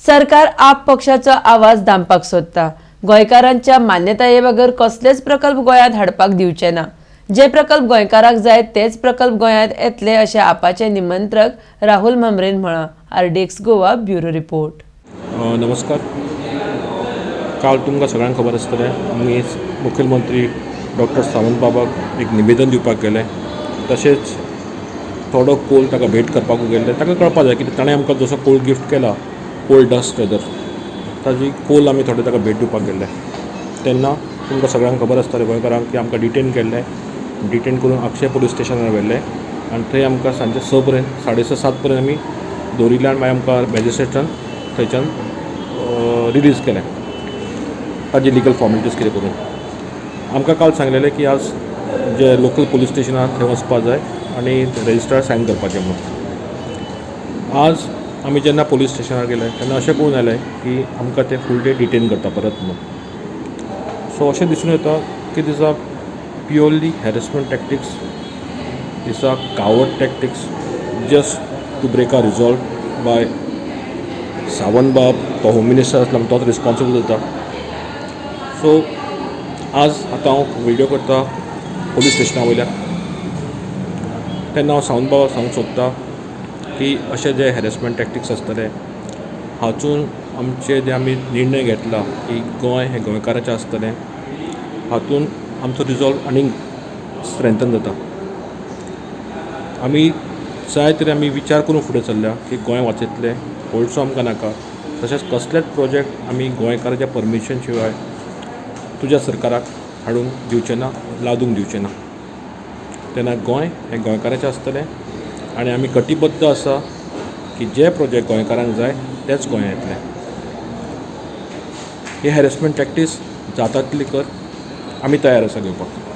सरकार आप पक्षाचो आवाज दामपाक सोदता. गोंयकारांच्या मान्यताये बगर कसलेच प्रकल्प गोंयांत हाडपाक दिवचे ना. जे प्रकल्प गोंयकारांक जाय तेच प्रकल्प गोंयांत येतले, अशें आपाचे निमंत्रक राहुल म्हांबरेन म्हळां. RDX Goa, bureau report. नमस्कार. काल तुमकां सगळ्यांक खबर आसतलें, आमी मुखेलमंत्री डॉक्टर सावंत बाबाक एक निवेदन दिवपाक गेले. तशेंच थोडो कोल ताका भेट करपाक गेल्ले. ताका कळपा जाय की ताणें आमकां जसो कोल गिफ्ट केला, कोल डस्ट वेदर, ताजी कोल आमी थोडे ताका भेट दिवपाक गेल्ले. तेन्ना तुमकां सगळ्यांक खबर आसतलें गोंयकारांक की आमकां डिटेन केल्लें. डिटेन करून आगशे पुलीस स्टेशनार व्हेल्ले आनी थंय आमकां सांजे 6 पर्यंत, 6:30 7 पर्यंत आमी दवरिल्ले आनी मागीर आमकां मॅजिस्ट्रेटान थंयच्यान रिलीज केलें, ताजी लिगल फॉर्मेलिटीज कितें करून. आमकां काल सांगलेलें की आज जे लोकल पुलीस स्टेशन आहा थंय वचपा जाय आनी रजिस्ट्रार सायन करपाचें म्हणून. आज आमी जेन्ना पुलीस स्टेशनार गेले तेन्ना अशें कळून आयलें की आमकां ते फूल डे डिटेन करता परत म्हणून. सो अशें दिसून येता की this are purely harassment tactics, this are coward tactics just to break our resolve by Sawant बाब. तो होम मिनिस्टर आसलो, तोच रिस्पॉन्सिबल जाता. सो आज आतां हांव व्हिडियो करता पुलीस स्टेशना वयल्यान. तेन्ना हांव सावंत बाबाक सांगूंक सोदता की अशे जे हॅरेसमेंट टॅक्टिक्स आसतले, हातून आमचे जे आमी निर्णय घेतला की गोंय हें गोंयकाराचें आसतलें, हातून आमचो रिजॉल्व आनीक स्ट्रेंथन जाता. आमी जाय तरी आमी विचार करून फुडें चल्ल्या की गोंय वाचयतले, कोळसो आमकां नाका. तशेंच कसलेच प्रोजेक्ट आमी गोंयकाराच्या परमिशन शिवाय तुज्या सरकाराक हाडूंक दिवचे ना, लादूंक दिवचे ना. तेन्ना गोंय हें गोंयकाराचें आसतलें आनी आमी कटिबद्ध आसा की जे प्रोजेक्ट गोंयकारांक जाय तेच गोंयांत येतले. ही हॅरेसमेंट टॅक्टिक्स जाता तितली कर, आमी तयार आसा घेवपाक.